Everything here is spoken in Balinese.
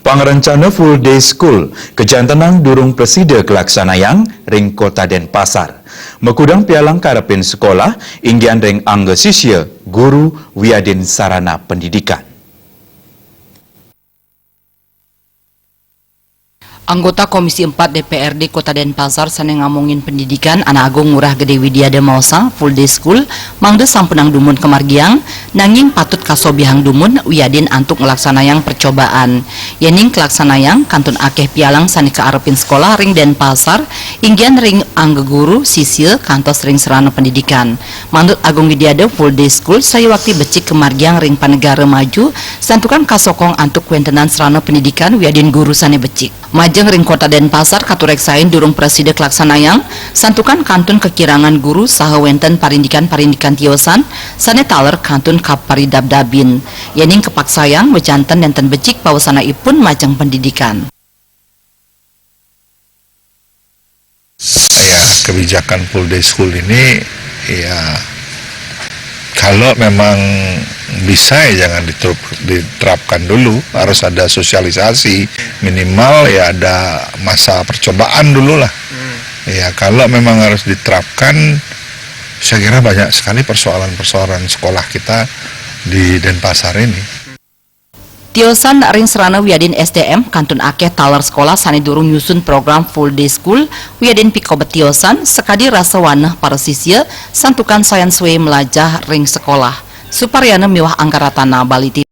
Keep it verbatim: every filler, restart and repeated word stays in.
Pangrencana Full Day School kajantenang durung prasida kalaksanayang ring Kota Denpasar. Makudang pialang karepin sekolah, inggihan ring angga sisya, guru, wiadin sarana pendidikan. Anggota Komisi empat D P R D Kota Denpasar sane ngamongin pendidikan, Anak Agung Ngurah Gede Widiada maosang Full Day School mangda sampunang dumun kamargiang, nanging patut kasobihang dumun wiadin antuk nglaksanayang percobaan. Yening kalaksanayang, kantun akeh pialang sane kaarepin sekolah ring Denpasar, inggihan ring angga guru, sisya, kantos ring sarana pendidikan. Manut Agung Widiada, Full Day School sayuwakti becik kamargiang ring panegara maju, santukan kasokong antuk kawentenan sarana pendidikan wiadin guru sane becik. Majeng ring Kota Denpasar katureksain durung prasida kalaksanayang, santukan kantun kakirangan guru saha wenten parindikan-parindikan tiosan sane taler kantun kaparidabdabin. Yening kapaksayang, majanten nenten becik pawasanaipun majeng pendidikan. Ya, kebijakan full day school ini, ya, kalau memang bisa, ya jangan diterup- diterapkan dulu, harus ada sosialisasi, minimal ya ada masa percobaan dulu lah. Ya, kalau memang harus diterapkan, saya kira banyak sekali persoalan-persoalan sekolah kita di Denpasar ini. Tiosan ring sarana wiadin S D M kantun akeh taler sekolah sane durung nyusun program full day school wiadin pikobet tiosan, sakadi rasa waneh para sisya santukan sayan suwe mlajah ring sekolah. Suparyana miwah Anggaratana, Bali T V.